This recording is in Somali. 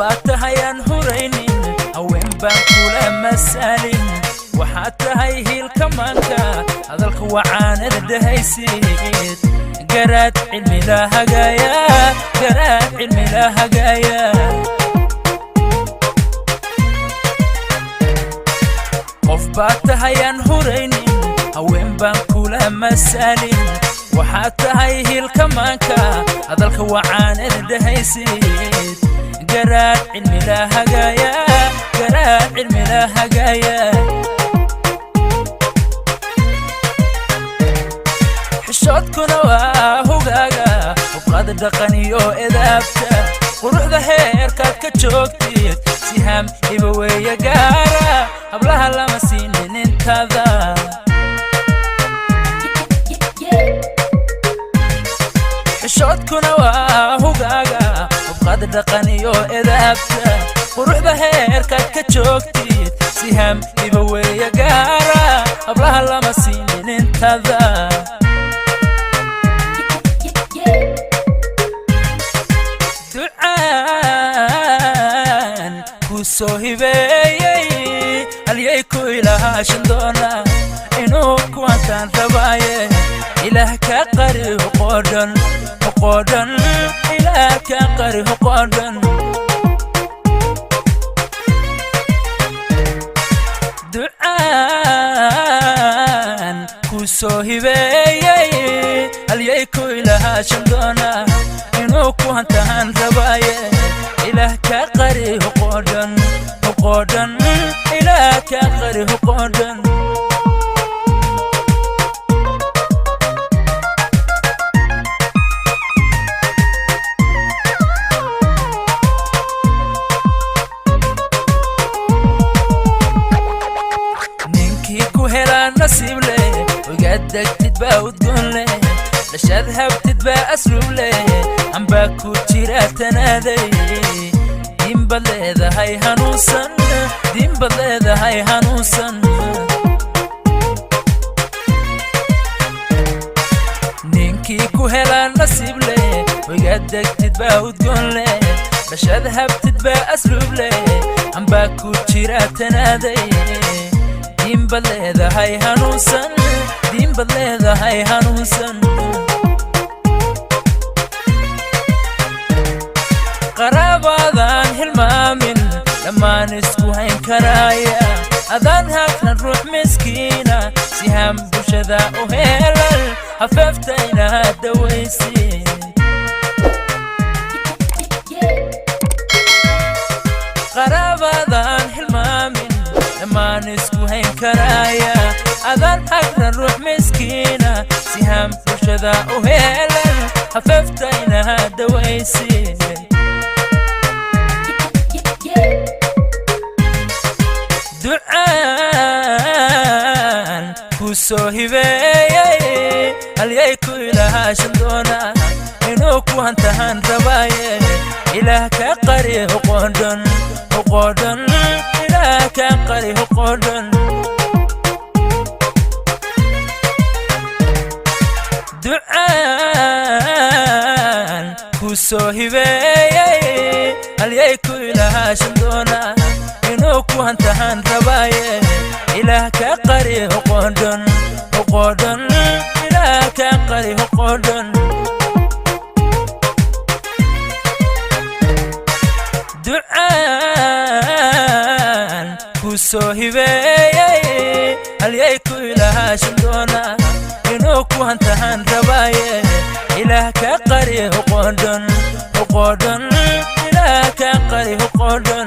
Baa tahay aan huraynin, haween baan kula masalin. Waxaad tahay hiilka maanka, hadalka wacaanada dhahaysid. Garaad cilmila hagaaya, garaad cilmila hagaaya. Qof baa tahay aan huraynin, haween baan kula masalin. Waxaad tahay hiilka maanka, hadalka wacaanada dhahaysid. Garaad cilmila hagaaya, garaad cilmila hagaaya. Xishoodkuna waa hogaaga, hubqada dhaqan iyo edaabta. Quruxda heerkaad ka joogtid, sihaam hiba weeye gaara, hablaha lama siinin intada. Xishoodkuna waa hogaaga, hubqada dhaqan iyo edaabta. Quruxda heerkaad ka joogtid, sihaam hiba weeye gaara, hablaha lama siinin intada. Ducaan ku soo hibeeyey, halyay ku ilaashan doona, inuu kuwantaan rabaaye. Ilaah ka qari huqoodhan, huqoodhan, ilaah ka qari huqoodhan. Ducaan ku soo hibeeyey, halyay ku ilaashan doona, inuu ku hantaan rabaaye. Ilaah ka qari huqoodhan, huqoodhan, ilaah ka qari huqoodhan. Ninkii ku helaa nasiib leh, ogaad degtid baa udgoon leh, dhashaad habtid baa asluub leh, hambaa ku jira tanaaday. Diinbad leedahay hanuunsan, diinbad leedahay hanuunsan. Ninkii ku helaa nasiib leh, ogaad degtid baa udgoon leh, dhashaad habtid baa asluub leh, hambaa ku jira tanaaday. Diinbad leedahay hanuunsan, diinbad leedahay hanuunsan. Qaraabadaan hilmaamin, dhammaan isku hayn karaaya, adaan hagran ruux miskiina. Sihaam bulshada u heelal, hafeeftayna dawaysi. Qaraabadaan hilmaamin, dhammaan isku hayn karaaya, adaan hagran ruux miskiina. Sihaam bulshada u heelal, hafeeftayna dawaysi. Ducaan ku soo hibeeyey, halyay ku ilaashan doona, inuu ku hantahan rabaaye. Ilaah ka qari huqoodhan, huqoodhan, ilaah ka qari huqoodhan. Ducaan ku soo hibeeyey, halyay ku ilaashan doona, inuu ku hantahan rabaaye. Ilaah ka qari huqoodhan, huqoodhan, ilaah ka qari huqoodhan. Ducaan ku soo hibeeyey, halyay ku ilaashan doona, inuu ku hantahan rabaaye. Ilaah ka qari huqoodhan, huqoodhan, ilaah ka qari huqoodhan.